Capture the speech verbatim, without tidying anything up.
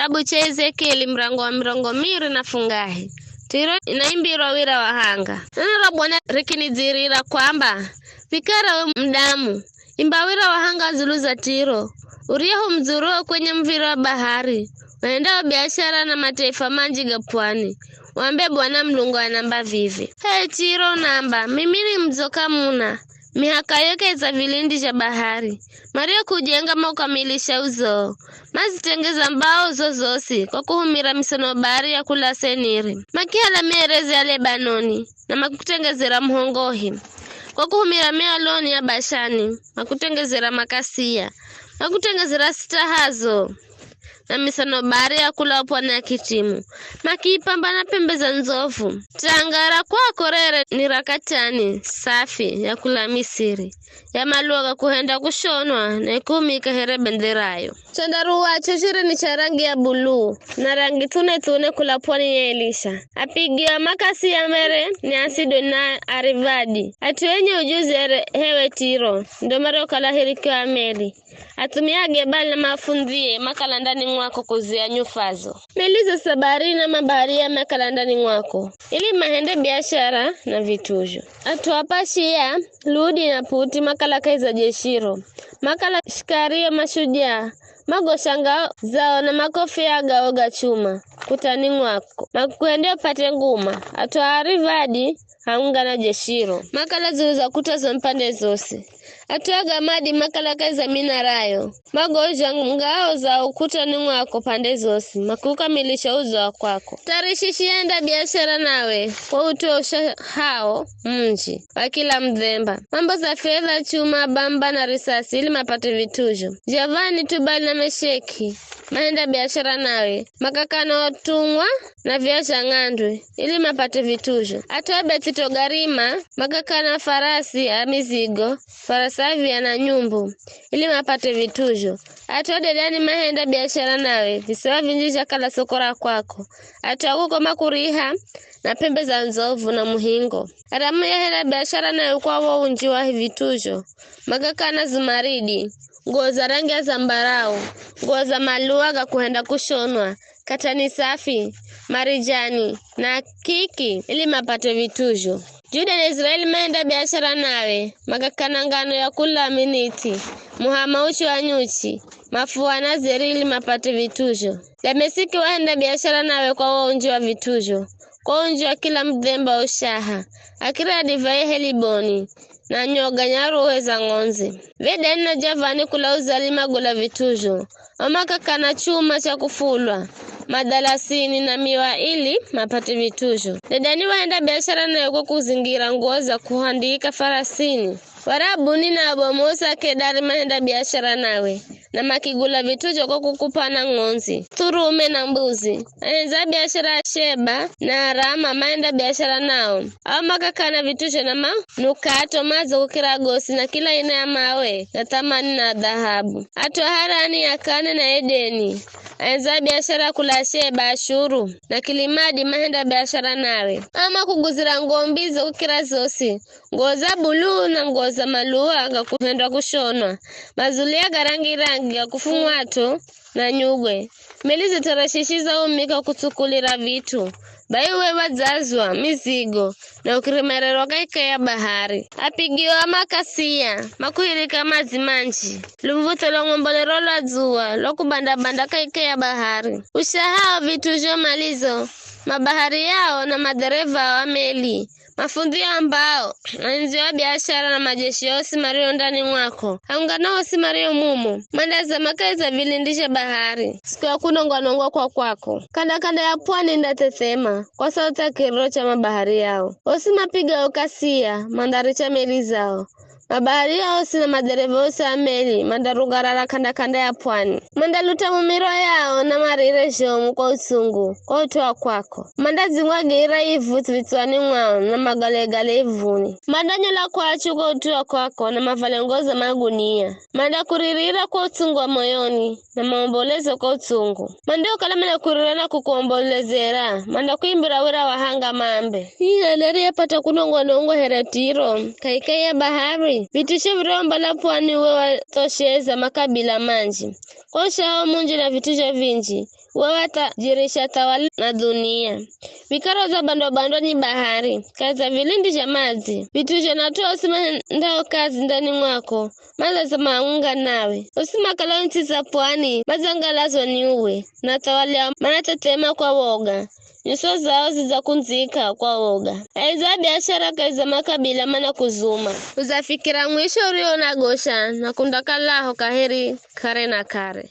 Kitabu cha Ezekieli, mrango wa mirongo miri na fungahe. Tiro inaimbirwa wira wa hanga. Neno ra Bwana rikinidzirira kwamba, vikara we mudamu, imba wira wa hanga dzulu za Tiro, uriyehu mdzuruo kwenye muv̱iro wa bahari, uhendao biashara na mataifa manji ga pwani, wambe Bwana Mulungu anamba vivi, H'e Tiro, namba, mimi ni mudzo kamuna, mihaka yoke za vilindi zha bahari, mario kujenga maukamilisha uzoo, mazitengeza mbao zo zosi kwa kuhumira misonobari ya kula Seniri, makihala mierezi ya Lebanoni, na makutengezera muhongohi. Kwa kuhumira mialoni ya Bashani, makutengezera makasia, makutengezera sitahazo, na misonobari ya kula pwani ya Kitimu, makiipamba na pembe za ndzovu. Tangara kwako rere ni ra katani safi ya kula Misiri, ya maluwa ga kuhenda kushonwa na ikuhumika here benderayo. Chandaruwa cho chiri ni cha rangi ya buluu, na rangi thune-thune kula pwani ya Elisha. Apigiwa makasi ya mere ni Asidoni na Arivadi. At'u enye ujuzi here hewe Tiro, ndo mariokala hirikiwa meli. Athumia Gebali na mafundhie makala ndani mwako kuzia nyufazo. Meli za sabari na mabaharia makala ndani mwako, ili mahende biashara na vit'uzho. At'u a Pashia, Ludi na Puti makala kahi za jeshiro. Makala shikario mashujaa, magosha ngao zao na makofia gao ga chuma, kutani mwako, makuhende upate nguma. At'u a Arivadi, haungana jeshiro, makala dzulu za kuta zo mpande zosi. At'u a Gamadi makala kahi za minarayo, magozha ngao za ukutani mwako pande zosi, makiukamilisha uzo wa kwako. Tarishishi yaenda biashara nawe, kwa utoa ushahao munji wa kila mudhemba, mambo za fedha, chuma, bamba na risasi, ili mapate vit'uzho. Javani, Tubali na Mesheki mahenda biashara nawe, makakana otung'wa na viya zha ng'andwe, ili mapate vit'uzho. At'u a Bethitogarima makakana farasi a mizigo, farasi a viya na nyumbu, ili mapate vit'uzho. At'u a Dedani mahenda biashara nawe, visiwa vinji zhakala soko ra kwako. At'u a kuko makuriha na pembe za ndzovu na muhingo. Aramu yahenda biashara nawe kwa wo unji wa vit'uzho, makakana zumaridi, nguo za rangi ya zambarau, nguo za maluwa ga kuhenda kushonwa, katani safi, marijani, na kiki, ili mapate vit'uzho. Juda na Israeli mahenda biashara nawe, makakana ngano ya kula Miniti, muhama uchi wa nyuchi, mafuha na zeri, ili mapate vit'uzho. Damesiki wahenda biashara nawe kwa wo unji wa vit'uzho, kwa unji wa kila mudhemba wa ushaha, akira ya divai Heliboni, na nyoga nyaruhe za ng'ondzi. Vedani na Javani kula uzali magula vit'uzho, o makakana chuma cha kufulwa, madalasini na miwa, ili mapate vit'uzho. Dedani wahenda biashara nawe kwa kuzingira nguo za kuhandika farasini. Warabuni na Abomosi a Kedari mahenda biashara nawe, na makigula vit'uzho kwa kukupana ng'ondzi, thurume na mbuzi. Ahendzi a biashara a Sheba na Arama mahenda biashara nao. Ao makakana vit'uzho na manukato madzo kukira gosi na kila aina ya mawe ga thamani na dhahabu. At'u a Harani, Akane na Edeni, ahendzi a biashara kula Sheba, Ashuru na Kilimadi mahenda biashara nawe. Ao makuguzira nguo mbidzo kukira zosi, nguo za buluu na nguo za maluwa ga kuhenda kushonwa, mazulia ga rangi-rangi ga kufung'wa to na nyugwe. Meli za tarashishi zaumika kutsukulira vit'u, bai we wadzazwa mizigo na ukiremererwa kahika ya bahari. Apigiwa makasia, makuhirika madzi manji, lumvutho lwa ng'ombolero lwa dzuwa lwa kubanda-banda kahika ya bahari. Ushahao vit'uzho malizo, mabahari yao na madhereva wa meli, mafundi ambao, ahendzi wa biashara na majeshi yosi mario ndani mwako, aungana osi mario mumo, mandazama kahi za vilindi zha bahari, siku ya kunongwa-nongwa kwa kwako. Kanda-kanda ya pwani indathethema kwa sauti ya kiriro cha mabahari yao. Osi mapigao kasia, mandaricha meli zao. Mabahari yao osi na madhereva osi a meli mandarugarara kanda-kanda ya pwani. Mandaluta mumiro yao na marire zhomu kwa utsungu, kwa ut'u wa kwako. Mandadzingwa gira ivu vitswani mwao na magalegale ivuni. Mandanyola kwachu kwa ut'u wa kwako na mavale nguo za magunia. Mandakuririra kwa utsungu wa moyoni na maombolezo kwa utsungu. Mandaukala mandakurira na kukuombolezera, mandakuimbira wira wa hanga mambe. Hii hali yapata kunongwa-nongwa here Tiro, kahika ya bahari. Vitisho viriombala pwani we wathosheza makabila manji. Kwa ushahao munji na vitisho vinji, we watajirisha thawali na dhunia. Vikaro za bandobando ni bahari, kaza vilindi zha madzi, vit'u zho na at'u osi mahendao kazi ndani mwako, mazaza maunga nawe. Osi makalao ntsi za pwani, mazangalazo ni uwe, na thawali ao manatetema kwa woga. Nyuso zao zidzakundzika kwa woga. Aiza biashara kaza makabila manakuzuma. Uzafikira mwisho urio unagosha na kundakalaho kaheri kare na kare.